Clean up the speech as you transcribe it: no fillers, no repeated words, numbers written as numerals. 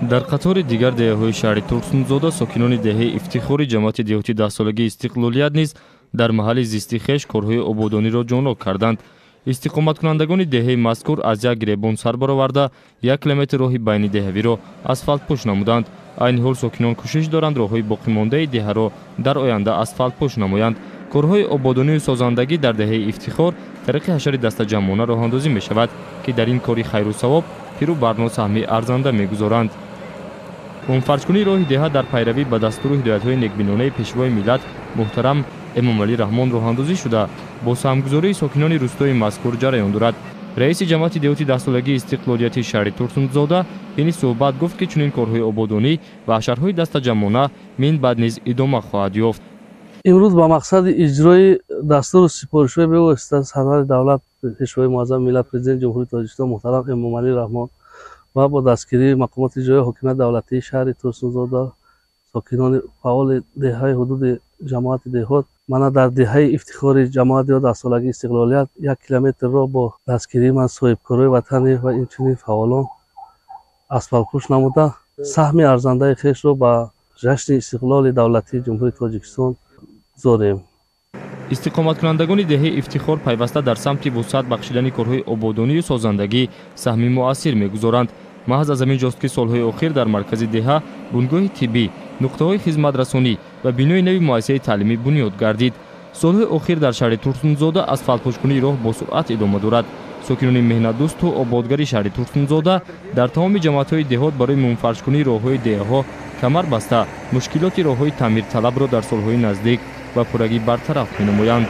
Дар қатори дигар деҳаҳои шаҳри Турсунзода сокинони деҳаи Ифтихори ҷамоати деҳоти даҳсолагии Истиқлолият низ дар маҳалли зисти хеш корҳои ободониро ҷоннок карданд. Истиқоматкунандагони деҳаи мазкур аз як гиребон сар бароварда 1 километр роҳи байнидеҳавиро асфалтпӯш намуданд. Айни ҳол сокинон кӯшиш доранд роҳҳои боқимондаи деҳаро дар оянда асфалтпӯш намоянд. Корҳои ободонию созандагӣ дар деҳаи Ифтихор тариқи ҳашари дастаҷамъона роҳандозӣ мешавад, ки дар ин кори хайру савоб пиру барно саҳми арзанда мегузоранд. Мунфарҷкунии роҳи деҳа дар пайравӣ ба дастуру ҳидоятҳои некбинонаи пешвои миллат муҳтарам Эмомалӣ Раҳмон роҳандозӣ шуда, бо саҳмгузории сокинони рӯстои мазкур ҷараён дорад. Раиси ҷамоати деҳоти даҳсолагии Истиқлолияти шаҳри Турсунзода ҳини суҳбат гуфт, ки чунин корҳои ободонӣ ва ҳашарҳои дастаҷамъона мин баъд низ идома хоҳад ёфт. Имрӯз ба мақсади иҷрои дастуру супоришҳои бевосита сарвари давлат, пешвои муаззами миллат, президенти Ҷумҳурии Тоҷикистон муҳтарам Эмомалӣ Раҳмон ва бо дастгирии мақомоти иҷроии ҳокимияти давлатии шаҳри Турсунзода, сокинони фаъоли деҳаи ҳудуди ҷамоати деҳот, мана дар деҳаи Ифтихори ҷамоати деҳот даҳсолагии Истиқлолият 1 километрро бо дастгирии ман соҳибкорои ватанӣ ва инчунин фаъолон асфалтпӯш намуда, саҳми арзандаи хешро ба ҷашни истиқлоли давлатии Ҷумҳурии Тоҷикистон гузорем. Истиқоматкунандагони деҳаи Ифтихор пайваста дар самти вусъат бахшидани корҳои ободонию созандагӣ саҳми муассир мегузоранд. Маҳз аз ҳамин ҷост, ки солҳои охир дар маркази деҳа бунгоҳи тиббӣ, нуқтаҳои хизматрасонӣ ва бинои нави муассисаи таълимӣ бунёд гардид. Солҳои охир дар шаҳри Турсунзода асфалтпӯшкунии роҳ бо суръат идома дорад. Сокинони меҳнатдӯсту ободгари шаҳри Турсунзода дар тамоми ҷамоатҳои деҳот барои мунфарҷкунии роҳҳои деҳаҳо камар баста, мушкилоти роҳҳои таъмирталабро дар солҳои наздик ба пуррагӣ бартараф менамоянд.